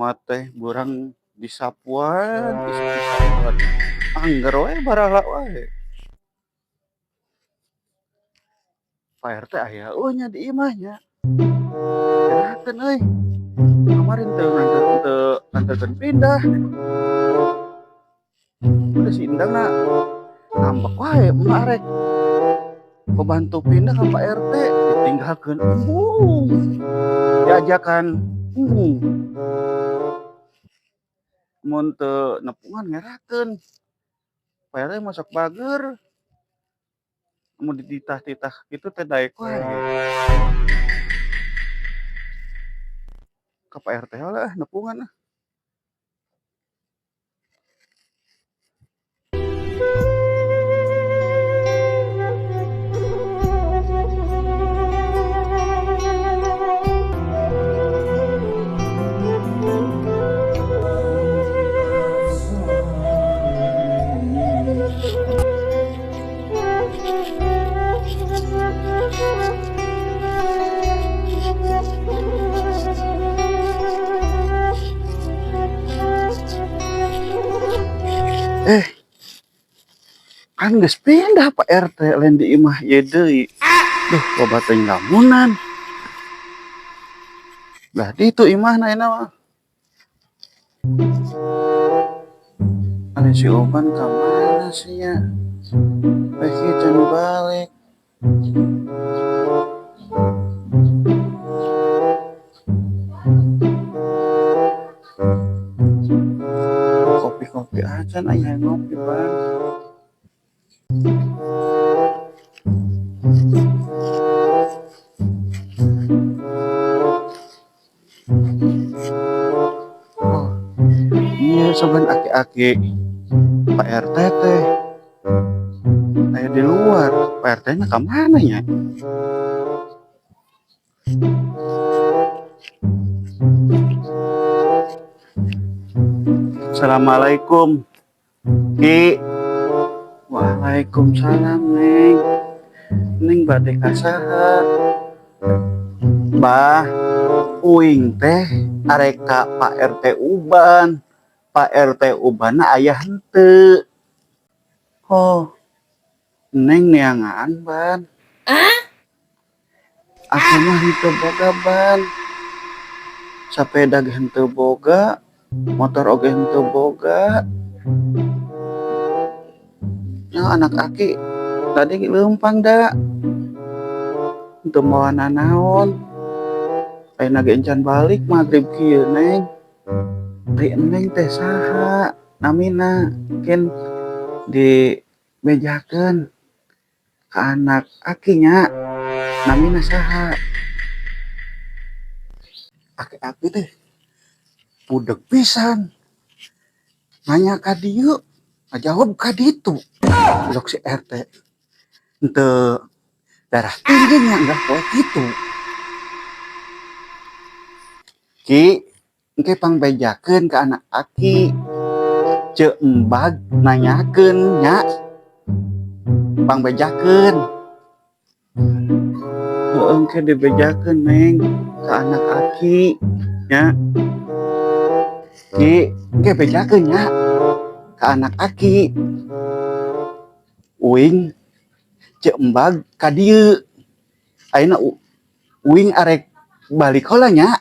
Jelema teh beurang disapuan, isuk disapuan. Angger we barala wae. Pak RT aya eueuh nya di imah nya. Enakeun euy. Kemarin teu nganter teu nganterkeun pindah. Udah si Indang na ngambek wae mun arek pembantu pindah ka Pak RT ditinggalkeun embung. Diajakan embung. Mun teu nepungan ngerakeun. Pak RT mah sok bager. Mun dititah-titah kitu teh daek wae. Ka Pak RT heula ah nepungan ah. Kan geus pindah Pak RT lain di imah ieu deui. Duh, loba teuing lamunan. Lah ditu imahna ayeuna mah. Ari si Uban ka mana sih nya? Bae kieu can balik. Kopi-kopi acan aya ngopi, Bang. Oh, iya soban aki-aki Pak RT teh aya di luar. Pak RT nya ka mana nya? Assalamualaikum, Ki. Waalaikumsalam, Neng. Neng bade ka saha? Bah, uing teh arek ka Pak RT Uban. Pak RT Uban aya henteu. Oh, Neng neangan ban. Aku mah henteu boga ban. Sapeda ge henteu boga, motor oge henteu boga. Ya anak aki tadi leumpang da. Henteu mawa nanaon. Ayeuna ge encan balik magrib kieu, Neng. Ari Neng teh saha namina? Mungkin dibejakeun ka anak aki nya. Namina saha? Aki-aki teh budeg pisan. Nanya ka dieu, ngajawab ka ditu. Sok si RT henteu darah tinggi nya enggak poe kitu. Ki, engke pangbejakeun ka anak aki. Ceuk embag nanyakeun nya. Pangbejakeun. Heueuh engke dibejakeun, Neng, ka anak aki nya. Ki, engke bejakeun nya ka anak aki. Uing ceuk embag ka dieu. Ayeuna uing arek balik heula nya.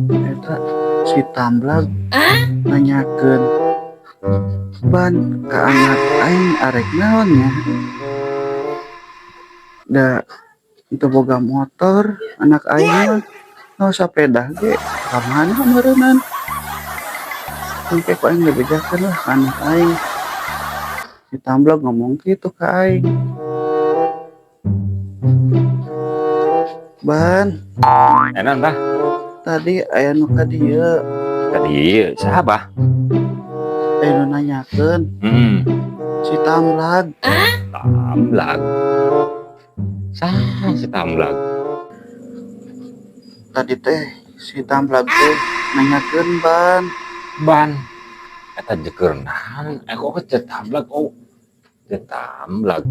Eta si Tamblag nanyakeun ban ka anak aing arek naon nya. Da teu boga motor anak aing mah, nu sapeda ge ka mana meureunan. Engke ku aing dibejakeun lah ka anak aing. Si Tamblag ngomong kitu ka aing. Ban. Enak bah. Tadi aya nu ka dieu. Ka dieu saha bah? Aya nu nanyakeun. Si Tamblag. Tamblag. Saha si Tamblag? Tadi teh si Tamblag teh nanyakeun ban. Ban. Eta jeker naon? Eh, kok cetamlag? Oh, cetamlag.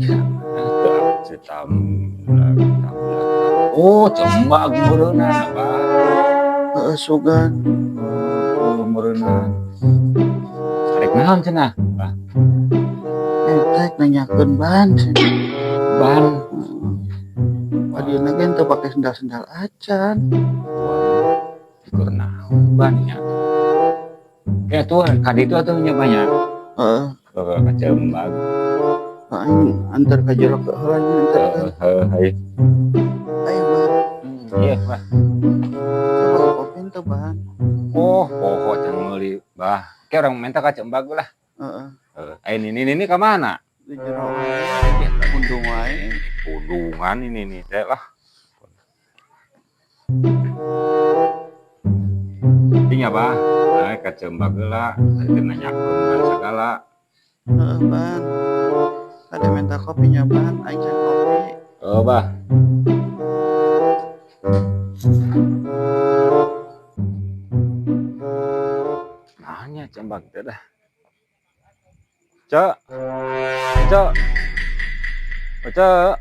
Cetamlag, tamlag. Oh, cembag meureunna, Bah. Heeh, sugan. Oh, meureunna. Arek naon cenah? Bah? Eta nanyakeun ban cenah. Ban. Adieuna ge teu pake sendal-sendal acan. Waduh, jeker naon bannya? Kayak tuh ka ditu atuh nya banyak. Heeh. Heeh, ka Cembag. Aing antar ka jero ke heula nya antarkeun. Heeh, hayu. Ayo, Ban. Iya, Bah. Coba kopi teu, Ban? Oh, poho can meuli, Bah. Ke urang minta ka Cembag lah. Heeh. Heeh, aya nini ka mana? Di jero wae, pundung wae. Pundungan ini nih teh lah. Tinggal, Bah. Nah, ka Cembag heula, tadi nanyakeun ban sagala. Heeh, Ban. Ada minta kopinya, Ban. Aing can kopi. Oh, Bah. Nanya Cembag teh dah. Cek. Cek. Oh, Cek.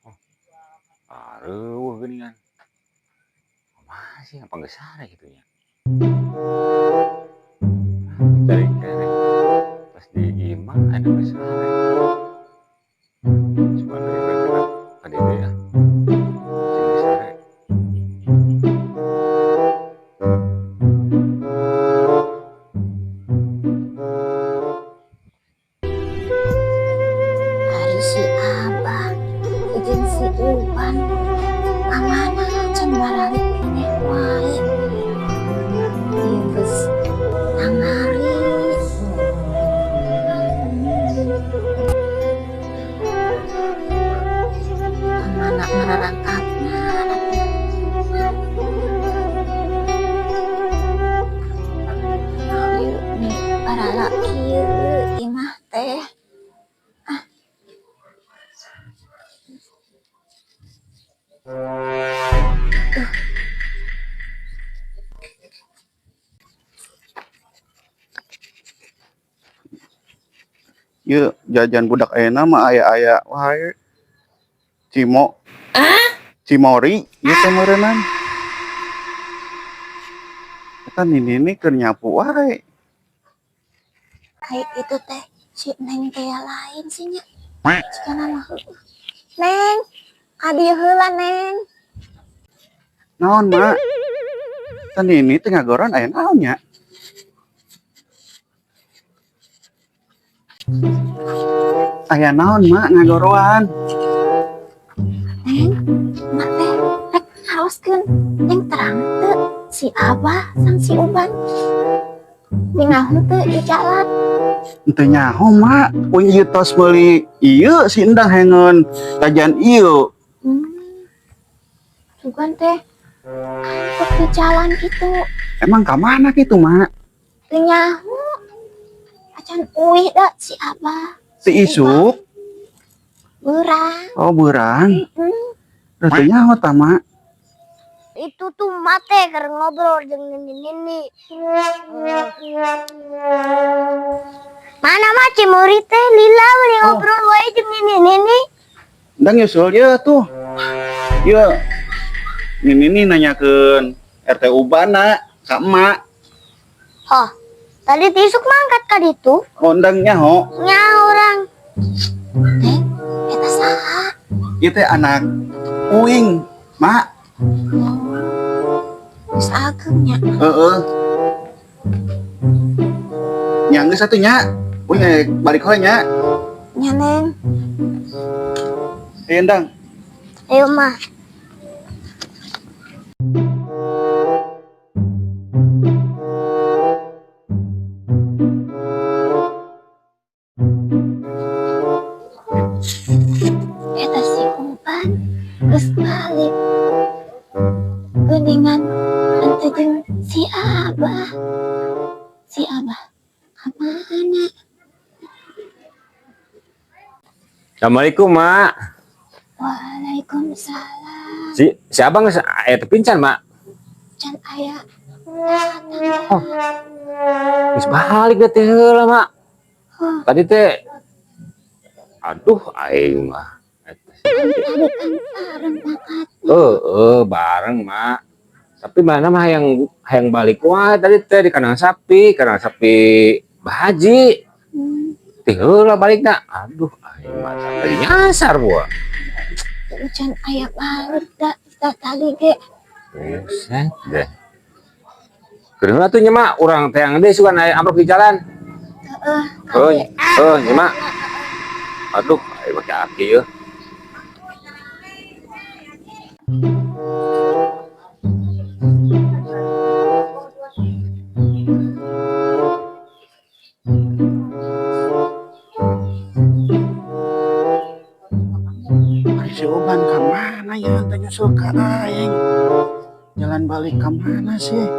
Oh. Areueuh geuningan. Kumaha sih apa geus sare kitu nya. Cari kene. Pas di imah ada geus sare. Cuma dari kira ka dieu ya. Cing geus sare. Ari si Abah jeung si Uban kamana can baralik keneh wae. Ieu geus tangari. Kamana mararangkatna atuh? Ieu nih barala kieu imah teh. Ieu jajan budak ayeuna mah aya-aya wae. Cimo. Cimori ieu teh meureunnan. Eta nini keur nyapu wae. Ai itu teh si Neng teh lain sih nya. Cigana mah heueuh. Neng, ka dieu heula, Neng. Naon, Mak? Eta nini teh ngagoran aya naon nya? Aya naon, Mak, ngagoroan? Neng, mak teh rek naroskeun. Neng terang teu si Abah sang si Uban? Ningahun teu di jalan? Henteu nyaho, Mak. Uing ieu tos meuli ieu si Endang hengeun jajan ieu. Sugan teh antep di jalan gitu. Emang ka mana kitu, Mak? Teu nyaho. Acan uih da si Abah. Si isuk? Beurang. Oh, beurang. Teu nyaho tah, Mak. Itu tuh mate keur ngobrol jeung nini-nini. Mana mah Cimori teh lila we ngobrol wae jeung nini-nini. Endang nyusul ye tuh. Ye. Nini nanyakeun RT Ubana ka emak. Oh, tadi tisuk mangkat ka ditu. Oh, endang nyaho. Nya urang. Neng, eta saha? Ieu teh anak uing, Mak. Oh, geus ageng nya. Heeh. Nya geus atuh nya. Uing balik heula nya. Nya, Neng. Ayo, Endang. Ayo, Mah. Eta si Uban geus balik. Geuningan henteu jeung si Abah. Si Abah ka mana? Assalamualaikum, Mak. Waalaikumsalam. Si Abang geus aya teu pingsan, Mak? Can aya datang. Oh. Geus balik deh teh heula, Mak. Tadi teh, aduh, aing mah. Tadi kan bareng mangkat. Heeh, bareng, Mak. Tapi mana mah yang hayang balik wae tadi teh di kandang sapi Bah Haji. Teh heula balikna. Aduh, aing mah tadi nyasar gua. Can aya balik da, da tadi ge. Buset deh. Keur atuh nya, Mak, urang teang deui sugan aya amprok di jalan. Heeh. Oh, oh, nya, Mak. Aduh, aing make aki yeuh. Ari si Uban ka mana ya? Teu nyusul ka aing. Jalan balik ka mana sih?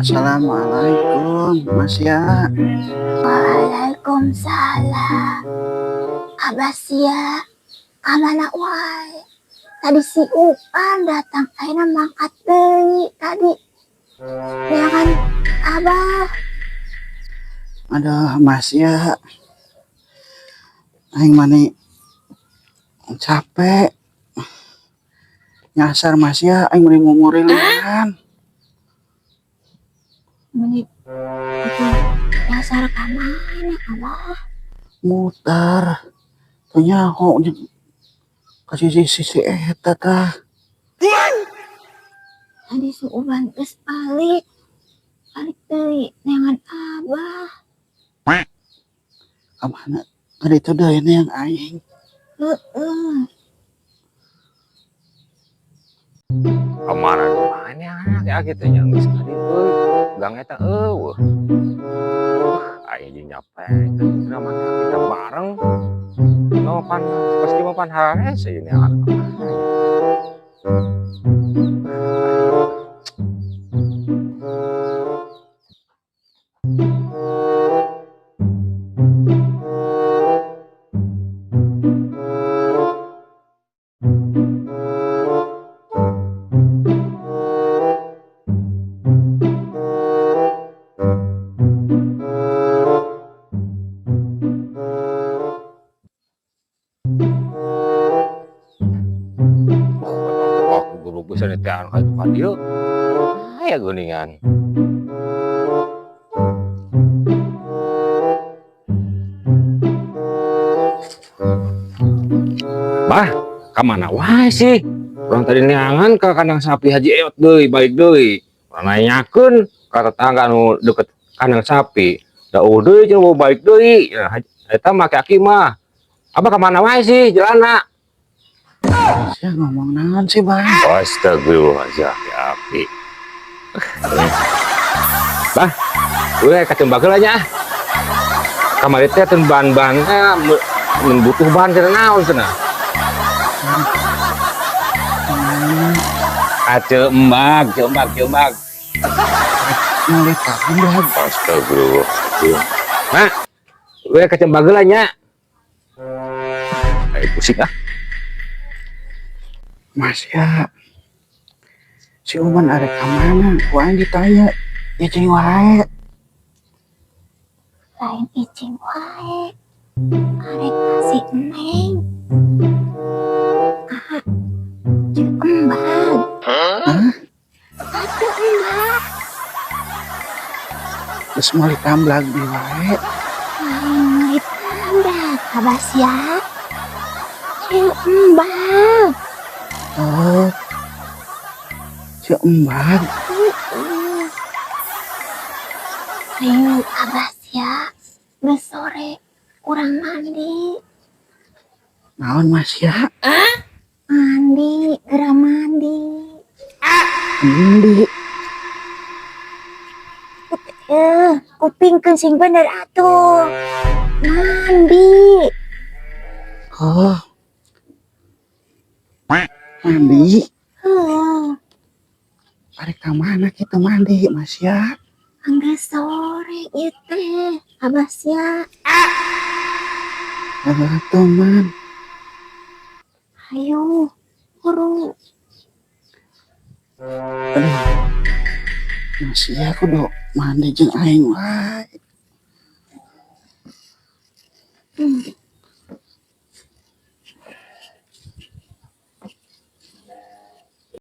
Assalamualaikum, Mas ya. Waalaikumsalam. Abah sia, kamana wae? Tadi si Upan datang, ayeuna mangkat deui tadi. Ya kan, Abah? Aduh, Mas ya. Aing mani capek. Nyasar, Mas ya, aing mani ngumurilingan. Meni itu nyasar ka mana, Abah? Muter. Teu nyaho jeung ka sisi-sisi eta tah. Tadi si Uban geus balik. Balik deui neangan Abah. Ka mana? Tadi itu deui yang aing. Heeh. Kamana nu mana ya kitu nya geus tadi euy. Gang eta eueuh. Aing jeung nyampe teh mana kita bareng. No pan pasti mah pan harese ini anak kamana ya. Aku guru bisa netean ka ka dieu. Aya geuningan. Bah, ka mana wae sih? Urang tadi neangan ka kandang sapi Haji Eot deui, balik deui. Urang nanyakeun ka tetangga anu deket kandang sapi. Da eueuh deui cenah mau balik deui. Ya, eta mah aki mah. Abah ka mana wae sih jalanna? Sia ngomong naon sih, Bang? Astagfirullahaladzim, aki. Bah, udah kacau bagel aja. Kamari teh teu bahan-bahanna mun butuh bahan cenah naon cenah. Aceu embag, ceu embag, ceu embag. Meuli tambah. Astagfirullahaladzim. Mak, udah kacau bagel aja. Ayo pusing ah. Mas ya. Si Uman arek ka mana? Ku aing ditanya. Ya cing wae. Lain icing wae. Arek ka si Neng. Ah, Ceu Embag. Hah? Atuh Embag. Geus meuli tamblag di wae. Lain meuli tamblag, Abah sia. Ceu Embag. Oh. Ceu Embag. Heeh. Ayo Abah sia, geus sore urang mandi. Naon, Mas ya? Mandi, geura mandi. Mandi. Eh, kupingkeun sing bener atuh. Mandi. Oh. Mandi. Heeh. Arek ka mana kitu mandi, Masya? Enggeus sore ieu teh, Abah sia. Atuh, Man. Hayu, buru. Aduh. Masya kudu mandi jeung aing wae.